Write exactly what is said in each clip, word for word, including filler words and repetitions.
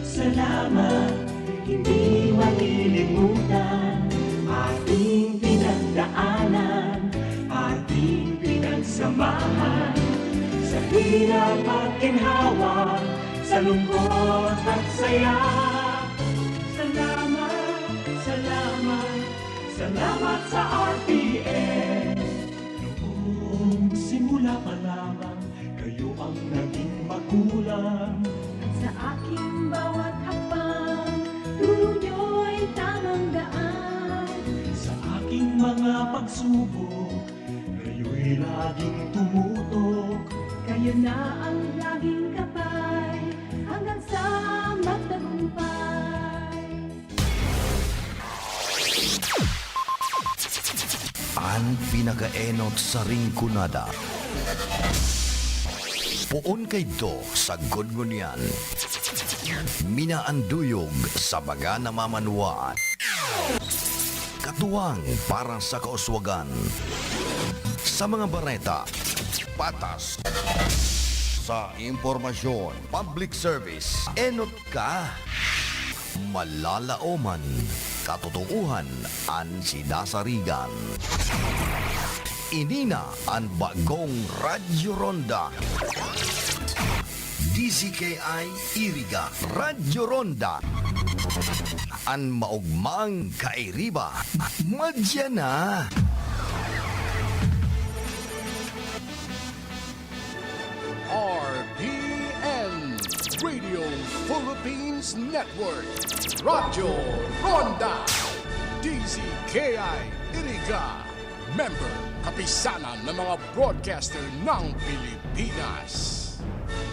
Salamat, hindi malilimutan. Ating pinagdaanan, ating pinagsamahan. Sa hirap at ginhawa, sa lungkot at saya. Salamat, salamat, salamat sa R T N. Noong simula pa lamang, kayo ang naging magulang. Sa aking bawat hakbang, turo niyo'y tamang daan. Sa aking mga pagsubok, kayo'y laging tumutok. Kayo na ang laging gabay, hanggang sa magtagumpay. An pinakaenot sa Rinconada. Poon kaidto sagkod ngunyan. Minaanduyog sa mga namamanwaan. Katuwang para sa kauswagan. Sa mga bareta, patas. Sa impormasyon, public service, enot ka. Malalaoman, katotoohan an sinasarigan. Ini na an bagong Radyo Ronda. D Z K I Iriga, Radyo Ronda. An maogmang kairiba, madya na. R P N, Radio Philippines Network, Radyo Ronda, D Z K I Iriga, member, Kapisanan ng mga Broadcaster ng Pilipinas.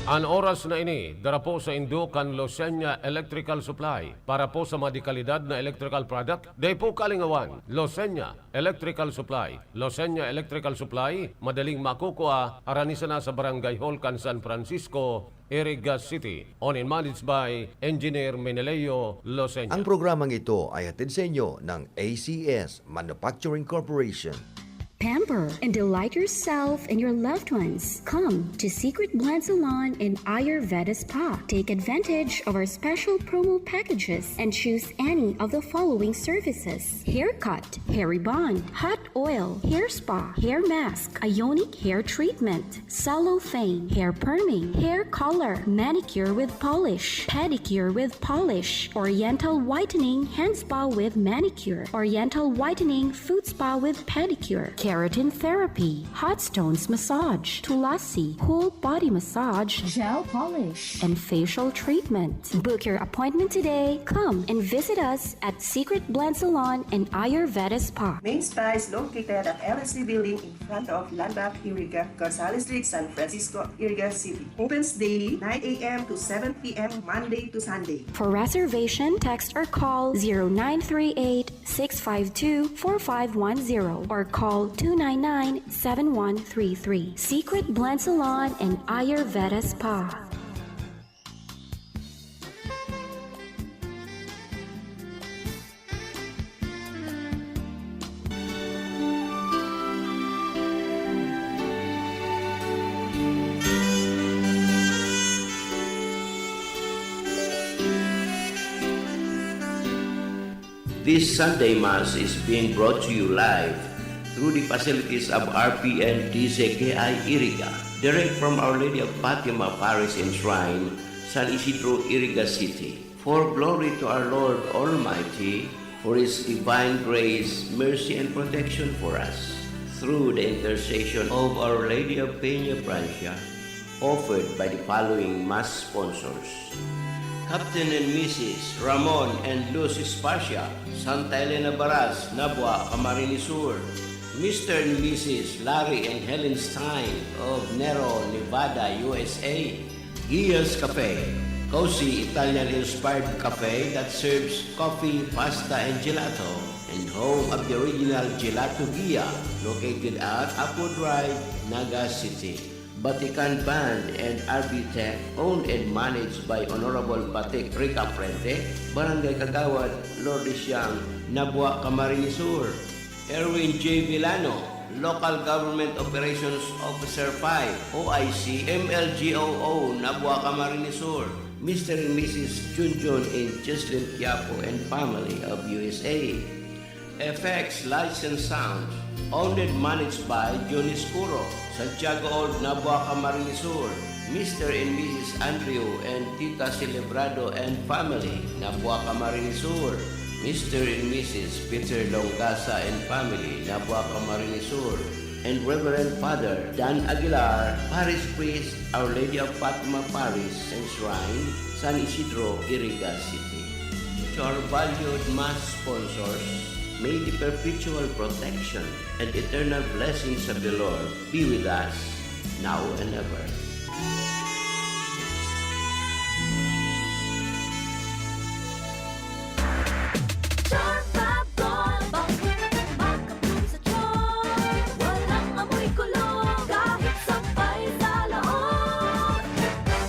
An oras na ini, dara po sa indo kan Losenya Electrical Supply. Para po sa mga dekalidad na electrical product, dai po kalingawan, Losenya Electrical Supply. Losenya Electrical Supply, madaling makukua, harani sana sa Barangay Hall kan San Francisco, Iriga City. Owned and managed by Engineer Meneleo Losenya. Ang programang ito ay hatid sa inyo ng A C S Manufacturing Corporation. Pamper and delight yourself and your loved ones. Come to Secret Blend Salon and Ayurveda Spa. Take advantage of our special promo packages and choose any of the following services: haircut, hair rebond, hot oil, hair spa, hair mask, ionic hair treatment, cellophane, hair perming, hair color, manicure with polish, pedicure with polish, oriental whitening, hand spa with manicure, oriental whitening, foot spa with pedicure, keratin therapy, hot stones massage, tulasi, whole body massage, gel polish, and facial treatment. Book your appointment today. Come and visit us at Secret Blend Salon and Ayurveda Spa. Main Spa is located at L S C Building in front of Landmark Iriga, Gonzales Street, San Francisco, Iriga City. Opens daily, nine a.m. to seven p.m., Monday to Sunday. For reservation, text or call zero nine three eight, six five two, four five one zero or call two nine nine, seven one three three. Secret Blend Salon and Ayurveda Spa. This Sunday Mass is being brought to you live through the facilities of R P N D Z K I Iriga, direct from Our Lady of Fatima Parish and Shrine, San Isidro, Iriga City. For glory to our Lord Almighty, for His divine grace, mercy, and protection for us, through the intercession of Our Lady of Peña Francia, offered by the following Mass sponsors: Captain and Missus Ramon and Lucy Sparcia, Santa Elena Baras, Nabua, Camarines Sur, Mister and Missus Larry and Helen Stein of Nero, Nevada, U S A, Gia's Cafe, cozy Italian-inspired cafe that serves coffee, pasta, and gelato, and home of the original Gelato Gia, located at Apo Drive, Naga City. Batikan Band and R B Tech, owned and managed by Honorable Batik Rica Frente, Barangay Kagawad, Lourdes Siang, Nabua, Camarines Sur. Erwin J Villano, Local Government Operations Officer five, O I C, M L G O O, Nabua, Camarines Sur, Mister and Missus Junjun and Jesslyn Quiapo and family of U S A. Effects, lights and sounds, owned and managed by Johnny Scuro, Santiago Old, Nabua, Camarines Sur, Mister and Missus Andrew and Tita Celebrado and family, Nabua, Camarines Sur, Mister and Missus Peter Longasa and family, Nabua, Camarines Sur, and Reverend Father Dan Aguilar, Parish Priest, Our Lady of Fatima Parish and Shrine, San Isidro, Iriga City. To our valued mass sponsors, may the perpetual protection and eternal blessings of the Lord be with us now and ever. Charm Fab Gold, bangong makabloom sa charm. Walang amoy kulog, kahit sampay sa laog.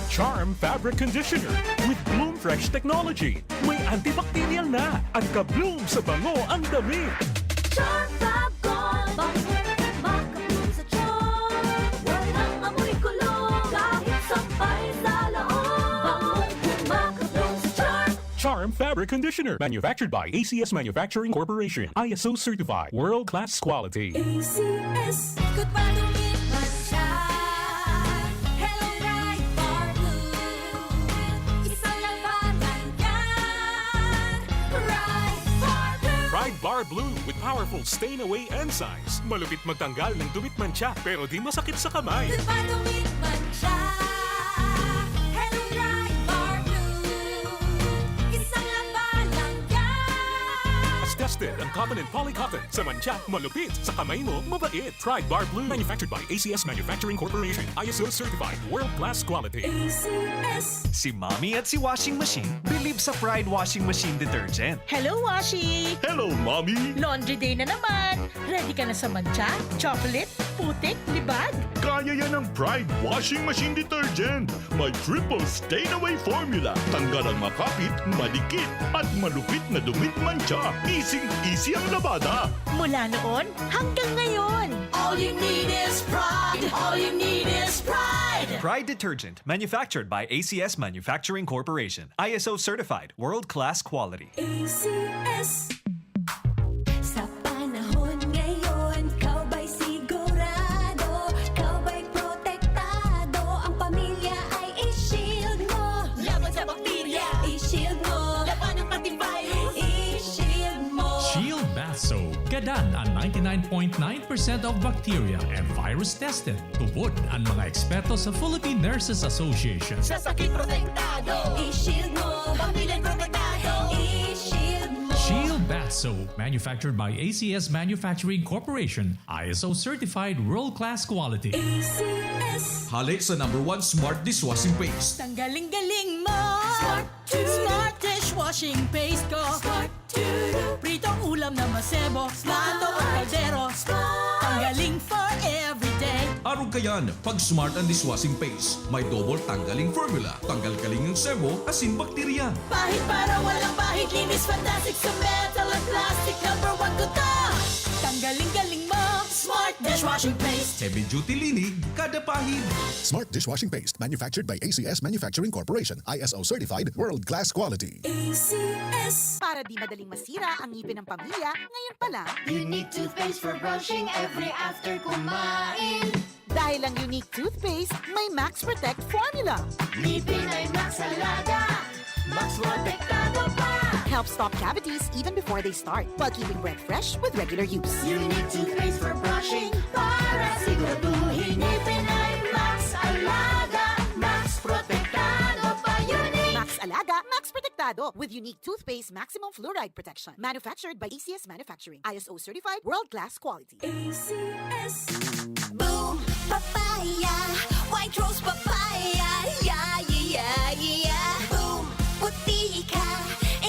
Charm Fabric Conditioner with Bloom Fresh Technology. May antibacterial na at ka-bloom sa bango ang damit. Charm Fab Gold, bangong makabloom sa charm. Walang amoy kulog, kahit sampay sa laog. Bangong makabloom sa charm. Charm Fabric Conditioner, manufactured by A C S Manufacturing Corporation, I S O certified, world-class quality. A C S. Good pa, dumit man siya. Hello, Pride Bar Blue. Isang labanan yan. Pride Bar Blue. Pride Bar Blue with powerful stain away enzymes. Malupit magtanggal ng dumit mantsa, pero di masakit sa kamay. Good pa, dumit man siya. Hello, Pride Bar Blue. Isang labanan yan. As tested ang cotton and polycotton. Sa mantsa, malupit. Sa kamay mo, mabait. Pride Bar Blue. Manufactured by A C S Manufacturing Corporation. I S O certified. World class quality. A C S. Si Mommy at si Washing Machine believe sa Pride Washing Machine Detergent. Hello, Washi! Hello, Mommy! Laundry day na naman! Ready ka na sa mantsa, chocolate, putik, libag? Kaya yan ng Pride Washing Machine Detergent. May triple stain away formula. Tanggal ang makapit, madikit, at malupit na dumit mantsa. Easing-easy ang labada. Mula noon hanggang ngayon. All you need is Pride. All you need is Pride. Pride Detergent, manufactured by A C S Manufacturing Corporation. I S O certified, world-class quality. A C S. Sa panahon ngayon, ikaw ba'y sigurado? Ikaw ba'y protektado? Ang pamilya ay i-shield mo. Laban sa bakterya, i-shield mo. Labanan pati virus, i-shield mo. Shield Bath Soap. Gadan an ninety-nine point nine percent of bacteria and virus tested. Tubod an mga eksperto sa Philippine Nurses Association. Sa sakit protektado, i-shield mo. Pamilya protektado, i-shield mo. Shield Bath Soap, manufactured by A C S Manufacturing Corporation, I S O certified world-class quality. A C S. Hale sa number one smart dishwashing paste. Tanggaling-galing mo. Smart. Smart dishwashing paste ko. Smart. Pritong ulam na masebo. Smart. Plato o kaldero. Smart. Tanggaling for everyday. Arog kayan, pag Smart ang dishwashing paste. May double tanggaling formula. Tanggal kaling ang sebo, asin bakterya. Pahid para walang pahid, linis fantastic sa metal at plastic. Number one ko to. Tanggaling-galing mo. Smart dishwashing paste. Heavy duty linig, kada pahid. Smart dishwashing paste, manufactured by A C S Manufacturing Corporation, I S O certified, world class quality. A C S. Para di madaling masira ang ngipin ng pamilya, ngayon pa lang. Unique toothpaste for brushing every after kumain. Dahil ang Unique Toothpaste may Max Protect Formula. Ngipin ay Max Alaga, Max Protektado pa. Helps stop cavities even before they start, while keeping breath fresh with regular use. Unique toothpaste for brushing para siguraduhin ngipin ay Max Alaga, Max Protektado pa. Unique. Max Alaga, Max Protektado with Unique Toothpaste Maximum Fluoride Protection. Manufactured by A C S Manufacturing. I S O certified, world-class quality. A C S. Boom Papaya, White Rose Papaya, yeah, yeah, yeah, yeah. Boom, puti ka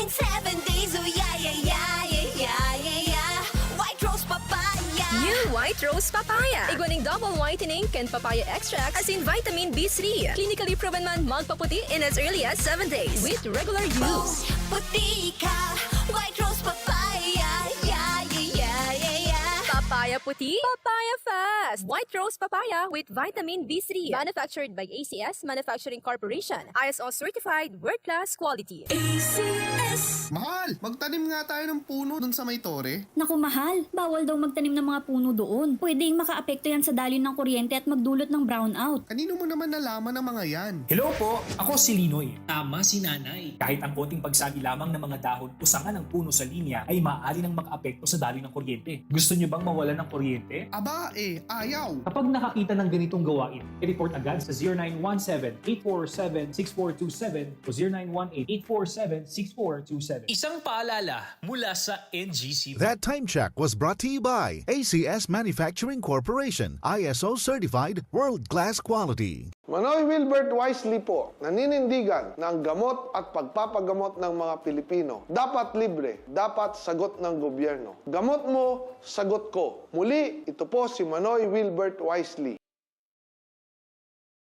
in seven days, oh yeah, yeah, yeah, yeah, yeah, yeah, yeah. White Rose Papaya. New White Rose Papaya. Igwa nin double whitening kan papaya extract, asin vitamin B three. Clinically proven man magpaputi in as early as seven days with regular use. Boom, puti ka, White Rose Papaya, yeah, yeah, yeah, yeah, yeah. Papaya. Papaya puti, papaya fast. White rose papaya with vitamin B three. Manufactured by A C S Manufacturing Corporation. I S O certified, world-class quality. A C S. Mahal, magtanim nga tayo ng puno dun sa may tore. Naku, mahal, bawal daw magtanim ng mga puno doon. Pwedeng makaapekto yan sa daloy ng kuryente at magdulot ng brownout. Kanino mo naman nalaman ang mga yan? Hello po, ako si Linoy. Tama si Nanay. Kahit ang konting pagsagi lamang ng mga dahon o sanga ng puno sa linya ay maaari nang makaapekto sa daloy ng kuryente. Gusto niyo bang mawalan ng kuryente? Aba eh, ayaw! Kapag nakakita ng ganitong gawain, i-report agad sa zero nine one seven, eight four seven, six four two seven o zero nine one eight, eight four seven, six four two seven. Isang paalala mula sa N G C. That time check was brought to you by A C S Manufacturing Corporation, I S O certified, world-class quality. Manoy Wilbert Wisely po, naninindigan na ang gamot at pagpapagamot ng mga Pilipino dapat libre, dapat sagot ng gobyerno. Gamot mo, sagot ko. Muli, ito po si Manoy Wilbert Wisely.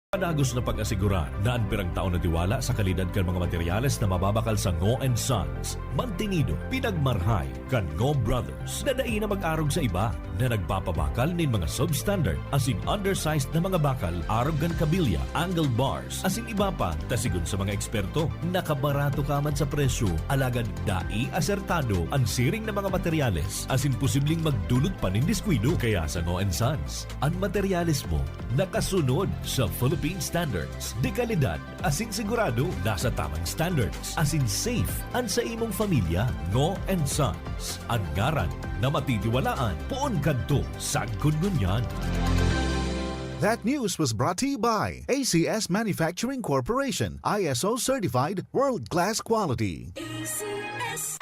Padagos na pag-asigurar na an pirang taon na tiwala sa kalidad kan mga materyales na mababakal sa Ngo and Sons. Mantenido, pinagmarhay kan Ngo Brothers na dai na mag-arog sa iba na nagpapabakal nin mga substandard asin undersized na mga bakal arog kan kabilya, angle bars, asin iba pa, ta sigon sa mga eksperto, nakabarato ka man sa presyo, alagad dai asertado an siring na mga materyales asin posibleng magdulot pa nin diskuido. Kaya sa Ngo and Sons, an materyales mo nakasunod sa Philippine standards de kalidad asin sigurado nasa tamang standards asin safe an sa imong familya. Ngo and Sons, an ngaran na matitiwalaan poon kadto sagkod ngunyan. That news was brought to you by A C S Manufacturing Corporation, I S O certified, world-class quality. A C S.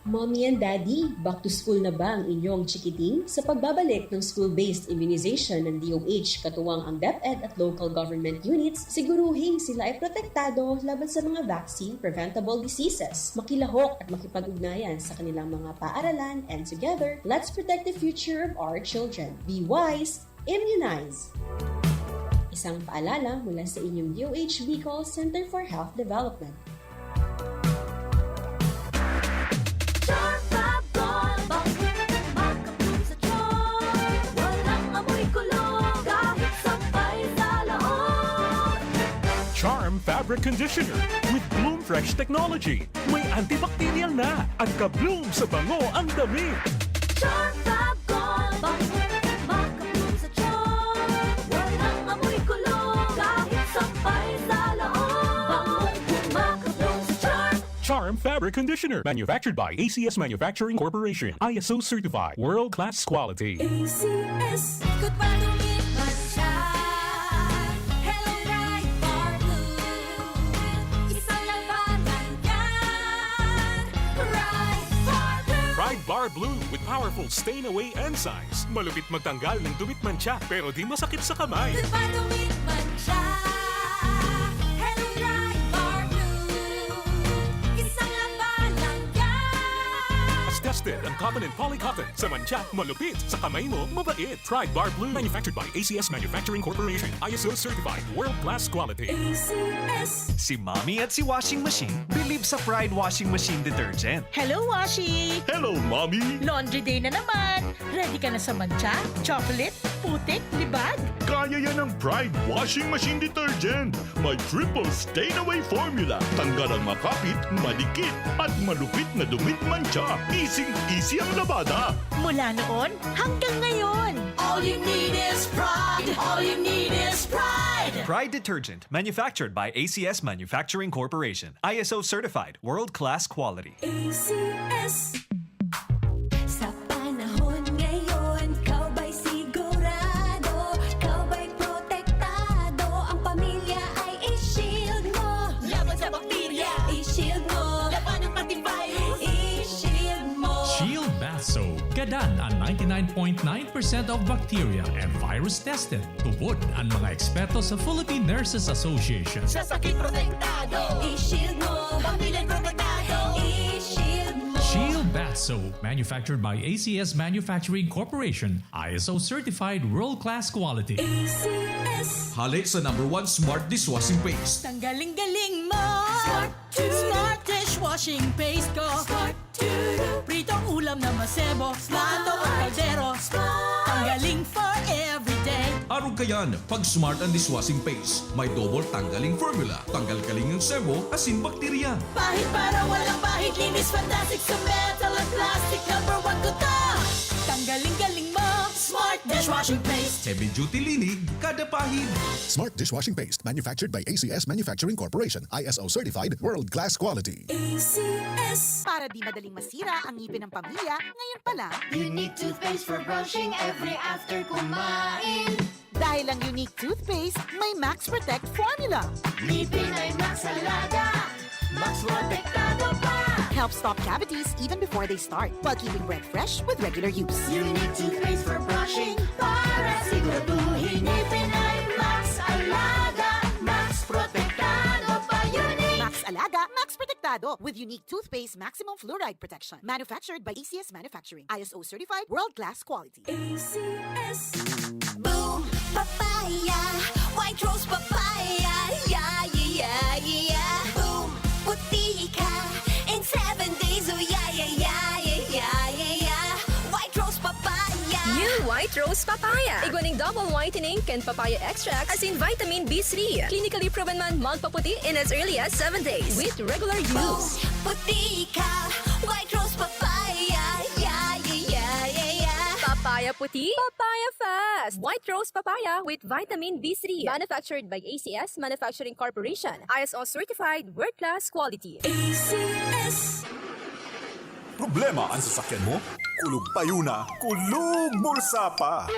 Mommy and Daddy, back to school na ba ang inyong chikiting? Sa pagbabalik ng school-based immunization ng D O H, katuwang ang DepEd at local government units, siguruhing sila ay protektado laban sa mga vaccine-preventable diseases. Makilahok at makipag-ugnayan sa kanilang mga paaralan, and together, let's protect the future of our children. Be wise, immunize! Isang paalala mula sa inyong D O H Bicol Center for Health Development. Charm Fab Gold, makabloom sa charm. Walang amoy kulog, kahit sampay sa loob. Charm Fabric Conditioner with Bloom Fresh Technology. May antibacterial na at ka-bloom sa bango ang damit. Charm Fab Gold, bango, makabloom sa charm. Walang amoy kulog, kahit sampay sa loob. Bangong makabloom sa charm. Charm Fabric Conditioner, manufactured by A C S Manufacturing Corporation, I S O certified, world-class quality. A C S. Ikot pa, dumit man siya. Hello, Pride Bar Blue. Isang labanan yan. Pride Bar Blue. Pride Bar Blue with powerful stain away enzymes. Malupit magtanggal ng dumit mantsa, pero di masakit sa kamay. Ikot pa, dumit man siya. Hello, Pride Bar Blue. Isang labanan yan. As tested on cotton and polycotton. Sa mantsa, malupit. Sa kamay mo, mabait. Pride Bar Blue. Manufactured by A C S Manufacturing Corporation. I S O certified. World-class quality. A C S. Si Mommy at si Washing Machine believe sa Pride Washing Machine Detergent. Hello, Washi! Hello, Mommy! Laundry day na naman! Ready ka na sa mantsa, chocolate, putik, libag? Kaya yan ng Pride Washing Machine Detergent. May triple stain away formula. Tanggal ang makapit, madikit, at malupit na dumit mantsa. Easy-easy ang labada. Mula noon hanggang ngayon. All you need is Pride. All you need is Pride. Pride Detergent, manufactured by A C S Manufacturing Corporation. I S O certified, world-class quality. A C S. Sa panahon ngayon, ikaw ba'y sigurado? Ikaw ba'y protektado? Ang pamilya ay i-shield mo. Laban sa bakterya. I-shield mo. Labanan pati virus. I-shield mo. Shield Bath Soap. Gadan an ninety-nine point nine percent of bacteria and virus tested. Tubod an mga eksperto sa Philippine Nurses Association. Sa sakit protektado. I-shield mo. Pamilya protektado. I-shield mo. Shield Bath So, manufactured by A C S Manufacturing Corporation, I S O certified world-class quality. A C S. Hale sa number one smart dishwashing paste. Tanggaling-galing mo. Smart to. Smart dishwashing paste ko. Smart to. Pritong ulam na masebo. Plato o kaldero. Smart. Tanggaling for everyday. Arog kayan, pag smart ang dishwashing paste. May double tanggaling formula. Tanggal-galing ang sebo, asin bakterya. Pahid para walang bahid. Linis fantastic sa metal at plastic. Number one ko to. Tanggaling-galing mo. Smart dishwashing paste. Heavy duty linig, kada pahid. Smart dishwashing paste, manufactured by A C S Manufacturing Corporation, I S O certified, world class quality. A C S. Para di madaling masira ang ngipin ng pamilya, ngayon pa lang. Unique toothpaste for brushing every after kumain. Dahil ang Unique Toothpaste may Max Protect Formula. Ngipin ay Max Alaga, Max Protektado pa. Help stop cavities even before they start, while keeping breath fresh with regular use. Unique toothpaste for brushing para siguraduhin ngipin ay Max Alaga, Max Protektado pa. Unique. Max Alaga, Max Protektado with Unique Toothpaste Maximum Fluoride Protection. Manufactured by A C S Manufacturing. I S O certified, world-class quality. A C S. Boom, papaya, white rose papaya, yeah, yeah, yeah, yeah. Boom, puti ka in seven days, oh yeah, yeah, yeah, yeah, yeah, yeah, yeah. White rose papaya. New White Rose Papaya. Igwa ning double whitening kan papaya extract asin vitamin B three. Clinically proven man magpaputi in as early as seven days with regular Boom, use. Puti ka, white rose papaya, yeah, yeah, yeah, yeah, yeah. Papaya puti, papaya fast. White Rose Papaya with vitamin B three. Manufactured by A C S Manufacturing Corporation. I S O certified, world-class quality. A C S. Problema an sasakyan mo? Kulog payo na, kulog bulsa pa!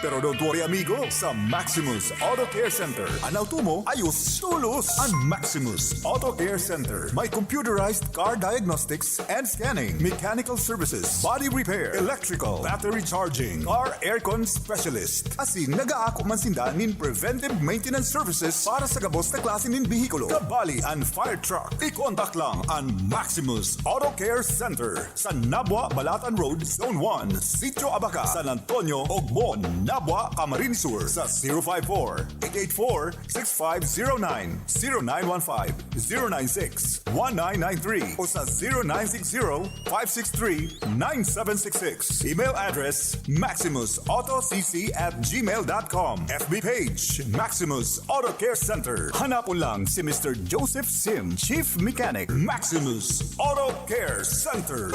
Pero don't worry amigo, sa Maximus Auto Care Center, an auto mo ayos tolos! An Maximus Auto Care Center may computerized car diagnostics and scanning, mechanical services, body repair, electrical, battery charging, car aircon specialist. Asin nagaako man sinda nin preventive maintenance services para sa gabos na klase nin behikulo, kabali an fire truck. I-contact lang an Maximus Auto Care Center sa Nabua, Balatan Road, Zone one, Sitio Abaca, San Antonio, Ogmon, Nabua, Camarines Sur sa zero five four, eight eight four, six five zero nine, zero nine one five, zero nine six, one nine nine three o sa zero nine six zero, five six three, nine seven six six. Email address, maximusautocc at gmail dot com. F B page, Maximus Auto Care Center. Hanapon lang si Mister Joseph Sim, Chief Mechanic, Maximus Auto Care Center.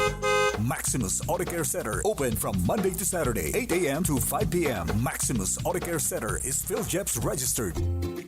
Maximus Auto Care Center, open from Monday to Saturday, eight a.m. to five p.m. Maximus Auto Care Center is PhilGEPS registered.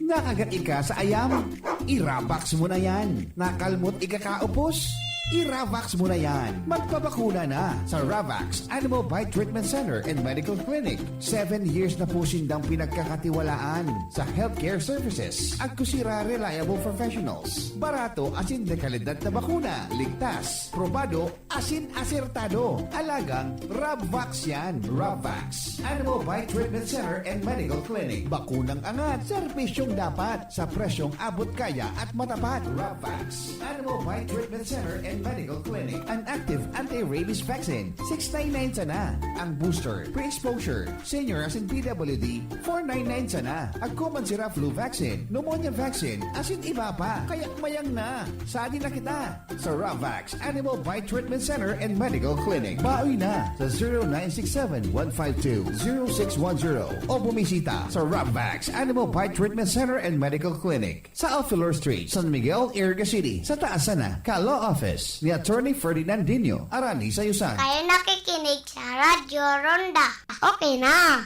Nakagat ika sa ayam? I-Ravax mo na yan. Nakalmot ika kaupos? I-Ravax mo na yan. Magpabakuna na sa Ravax Animal Bite Treatment Center and Medical Clinic. Seven years na po sindang pinagkakatiwalaan sa healthcare services. Agkusira reliable professionals. Barato asin dekalidad na bakuna. Ligtas, probado, asin asertado. Alagang Ravax yan. Ravax Animal Bite Treatment Center and Medical Clinic. Bakunang angat, serbisyong dapat, sa presyong abot kaya at matapat. Ravax Animal Bite Treatment Center and Medical Clinic. An active anti-rabies vaccine, six nine nine sana. Ang booster, pre-exposure, senior asin P W D, four nine nine sana. Agko man sira flu vaccine, pneumonia vaccine, asin iba pa. Kaya mayang na. Sadi na kita sa Ravax Animal Bite Treatment Center and Medical Clinic. Bawi na sa zero nine six seven, one five two, zero six one zero o bumisita sa Ravax Animal Bite Treatment Center and Medical Clinic sa Alfilor Street, San Miguel, Iriga City, sa taas sana ka Law Office ni Attorney Ferdinand Dino, Arani Sayusan. Kayo nakikinig sa Radyo Ronda. Okay na.